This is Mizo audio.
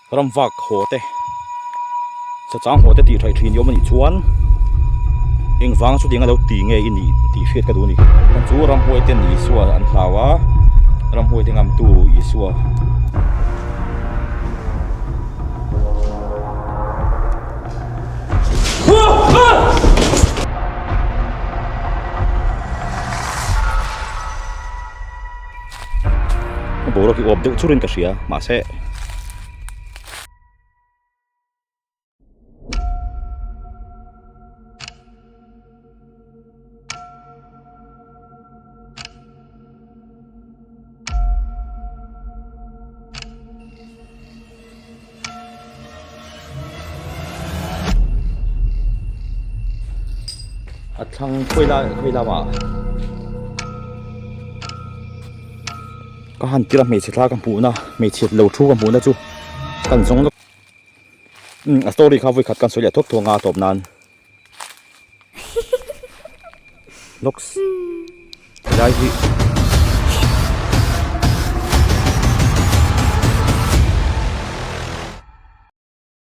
Ramvak haw te, sachang haw te tih thaih thin i awm a nih chuan engvanga chutiang a lo ti nge i nih tih hriat ka duh a ni. Chu ramhuai ten Isua an hlau a, ramhuai te ngamtu Isua. Boruak hi uap deuh churin ka hria mahse A thlang khawi lai khawi lamah ka han tir a hmeichhe thla ka hmuhna hmeichhe lo thu ka hmuhna chu kan zawng lawk umm a story kha vawikhat kan sawi leh thawk thawk anga a tawp nan lawks helai hi.